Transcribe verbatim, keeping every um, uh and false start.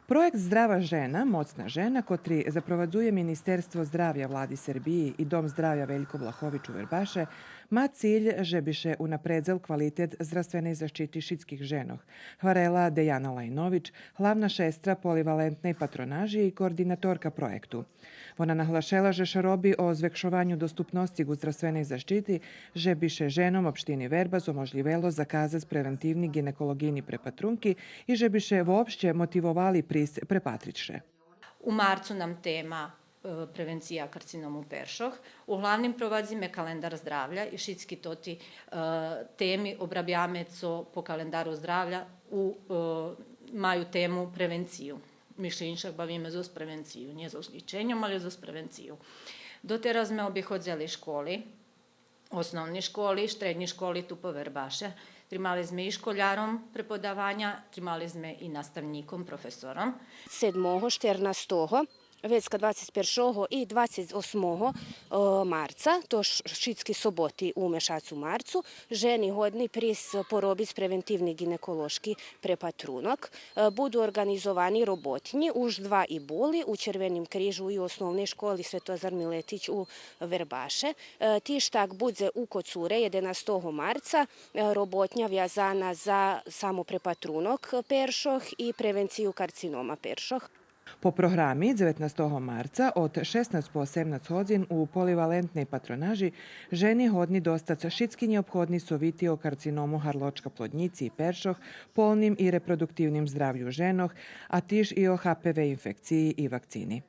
Проєкт Здрава жена, моцна жена, котри запровадзує Министерство здравя Влади Сербиї и Дом здравя Велько Влахович у Вербаше, ма циль же би ше унапредзел квалитет здравственей защити шицких женох, гварела Деяна Лайнович, главна шестра поливалентней патронажи и координаторка проєкту. Вона наглашела же ше роби о звекшованю доступносци ґу здравственей защити, же би ше женом општини Вербас оможлївело заказац превентивни ґинеколоґийни препатрунки и же би ше вообще мотивовали присц препатриц ше. У марцу нам тема, е, превенция карциному першох. Углавним провадзиме календар здравя и шицки тоти, е, теми обрабяме цо по календару здравя у, е, маю тему превенцию. Ми ше иншак бавиме зоз превенцию, нє зоз лїченьом, але зоз превенцию. Дотераз зме обиходзели школи, основни школи, штреднї школи ту по Вербаше. Тримали зме и школяром преподаваня, тримали зме и наставнїком, професором. Седмого, штернастого, вецка двацец першого и двацец осмого, е, марца, тож шицки соботи у мешацу марцу, жени годни присц поробиц превентивни ґинеколошки препатрунок. Е, буду орґанизовани роботнї, уж два и були, у Червеним крижу и у Основней школи „Светозар Милетич” у Вербаше. Е, тиж так будзе у Коцуре єденастого марца, е, роботня вязана за самопрепатрунок першох и превенцию карцинома першох. По програми, дзеветнастого марца од шеснац по осемнац годзин у поливалентней патронажи жени годни достац шицки нєобходни совити о карциному гарлочка плоднїци и першох, полним и репродуктивним здравю женох, а тиж и о Х П В инфекциї и вакцини.